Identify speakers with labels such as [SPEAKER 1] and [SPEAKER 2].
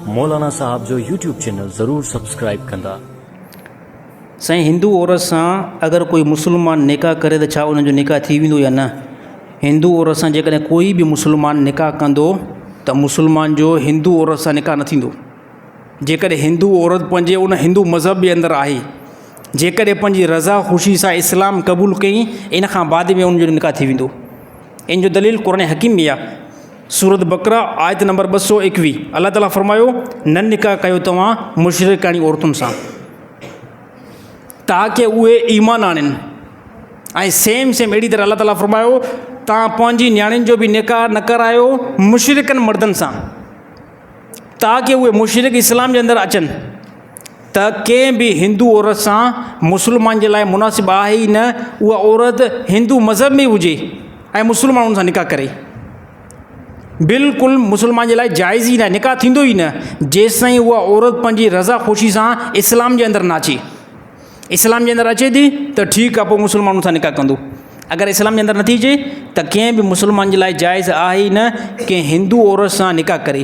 [SPEAKER 1] مولانا صاحب جو YouTube channel ضرور سبسڪرائيب ڪندا.
[SPEAKER 2] سائين هندو عورت سان اگر ڪوئي مسلمان نڪاح ڪري ته ڇا ان جو نڪاح ٿي ويندو يا نه؟ هندو عورت سان جيڪڏهن ڪوئي به مسلمان نڪاح ڪندو ته مسلمان جو هندو عورت سان نڪاح نه ٿيندو. جيڪڏهن هندو عورت پنهنجي ان هندو مذهب جي اندر آهي جيڪڏهن پنهنجي رضا خوشي سان اسلام قبول ڪئي ان کان بعد ۾ ان جو نڪاح ٿي ويندو. ان جو دليل قرآن حڪيم ۾ آهي سورت بقره آيت نمبر 221 الله تعالٰي فرمايو نه نڪاح ڪيو توهان مشرڪاڻي عورتن سان تاڪه اهي ايمان آڻين ۽ سيم سيم اهڙي طرح الله تعالٰي فرمايو توهان پنهنجي نياڻين جو به نڪاح نه ڪرايو مشرڪن مردن سان تاڪه اهي مشرڪ اسلام جي اندر اچن ته ڪنهن به هندو عورت سان مسلمان جي لاء مناسب آهي ئي نه اها عورت هندو مذهب ۾ هجي ۽ مسلمان ان سان نڪاح ڪري بلڪل مسلمان جي لاء جائز ئي نه نڪاح ٿيندو ئي نه جيستائين اها عورت پنهنجي رضا خوشي سان اسلام جي اندر نه اچي اسلام جي اندر اچي ٿي ته ٺيڪ آهي پوء مسلمان ان سان نڪاح ڪندو اگر اسلام جي اندر نٿي اچي ته ڪنهن به مسلمان جي لاء جائز آهي ئي نه ڪنهن هندو عورت سان نڪاح ڪري.